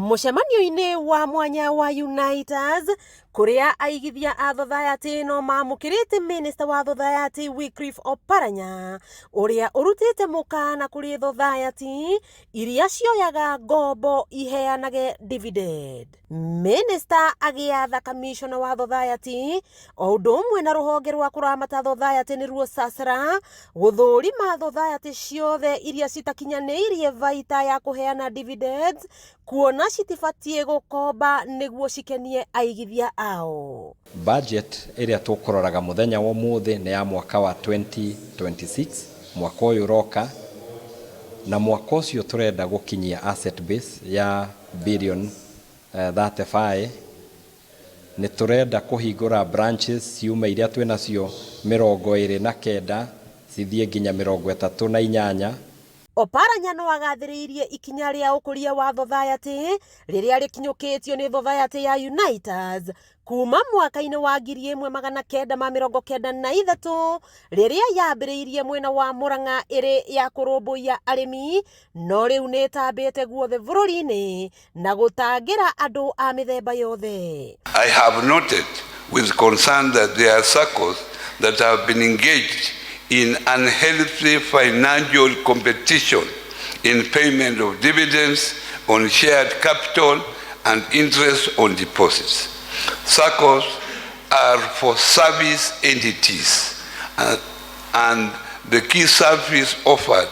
Mũcemanio-inĩ wa mwanya wa Unaitas kũrĩa aigithia a thothayaty ĩno mamũkĩrĩte minista wa thothayaty Wycliffe Oparanya ũrĩa ũrutĩte mũkana kũrĩ thothayaty iria cioyaga ngombo iheanage dividend. Minista agĩatha kamishona wa thothayaty o ũndũ ũmwe na rũhonge rwa kũramata thothayaty nĩruo SASRA gũthũrima thothayaty ciothe iria citakinyanĩirie baita ya kũheana dividends kuona citibatiĩ gũkomba nĩguo cikenie aigithia ao. Budget ĩrĩa tũkũroraga mũthenya wa ũmũthĩ nĩ ya mwaka wa 2026, mwaka ũyũ ũroka, na mwaka ũcio tũrenda gũkinyia asset base ya billion 35. Nĩ tũrenda kũhingũra branches ciume iria twĩ nacio 29 cithiĩ nginya 38. Oparanya no agathĩrĩirie ikinya rĩa ũkũria wa thothayaty rĩrĩa rĩkinyũkĩtio nĩ thothayaty ya Unaitas kuma mwaka-inĩ wa 1993 rĩrĩa yambĩrĩirie mwena wa Murang'a ĩrĩ ya kũrũmbũiya arĩmi, no rĩu nĩ ĩtambĩte guothe bũrũri-inĩ na gũtangĩra andũ a mĩthemba yothe. I have noted with concern that there are SACCOs that have been engaged in unhealthy financial competition in payment of dividends on shared capital and interest on deposits. SACCOs are for service entities, and the key service offered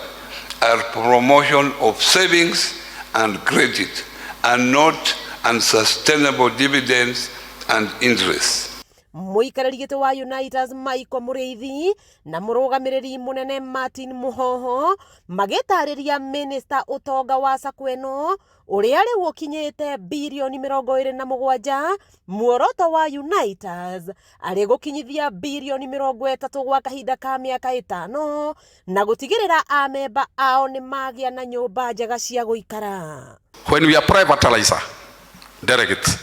are promotion of savings and credit and not unsustainable dividends and interest. Mũikarĩri gĩtĩ wa Unaitas Michael Mũrĩithi na mũrũgamĩrĩri mũnene Martin Mũhoho magĩtarĩria minista ũtonga wa SACCO ĩno ũrĩa rĩu ũkinyĩte birioni 27, muoroto wa Unaitas arĩ gũkinyithia birioni 30 gwa kahinda ka mĩaka 5 na gũtigĩrĩra amemba ao nĩ magĩa na nyũmba njega cia gũikara. When we apply fertilizer, delegates,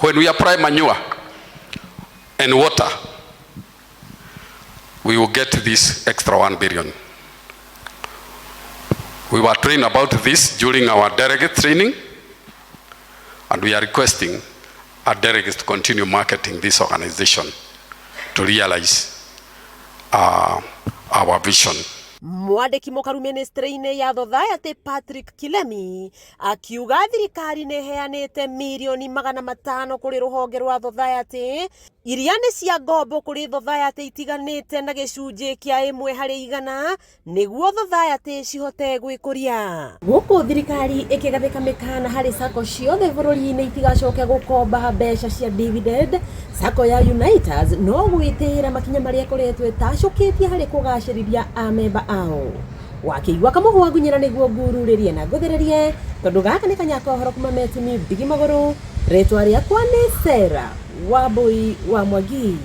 when we apply manure and water, we will get this extra 1 billion. We were trained about this during our delegate training, and we are requesting our delegates to continue marketing this organization to realize our vision. Mwandĩki mũkaru ministry-inĩ ya thothayaty Patrick Kilemi akiuga thirikari nĩ ĩheanĩte mirioni 500 kũrĩ rũhonge rwa thothayaty iria nĩ cia ngombo kũrĩ thothayaty itiganĩte na gĩcunjĩ kĩa 1% nĩguo thothayaty cihote gwĩkũria. Gũkũ thirikari ĩkĩgathĩka mĩkana harĩ SACCO ciothe bũrũri-inĩ itigacoke gũkomba mbeca cia dividend, SACCO ya Unaitas no gwĩtĩĩra makinya marĩa ĩkoretwo ĩtacũkĩtie harĩ kũgacĩrithia amemba ao. Wakĩigua kamũhwa ngunyĩra nĩguo ngururĩrie na ngũthĩrĩrie tondũ gaka nĩ kanyaka ũhoro kuma Metini Mbigi Magũrũ. Rĩtwa rĩakwa nĩ Sarah Wambui wa Mwangi.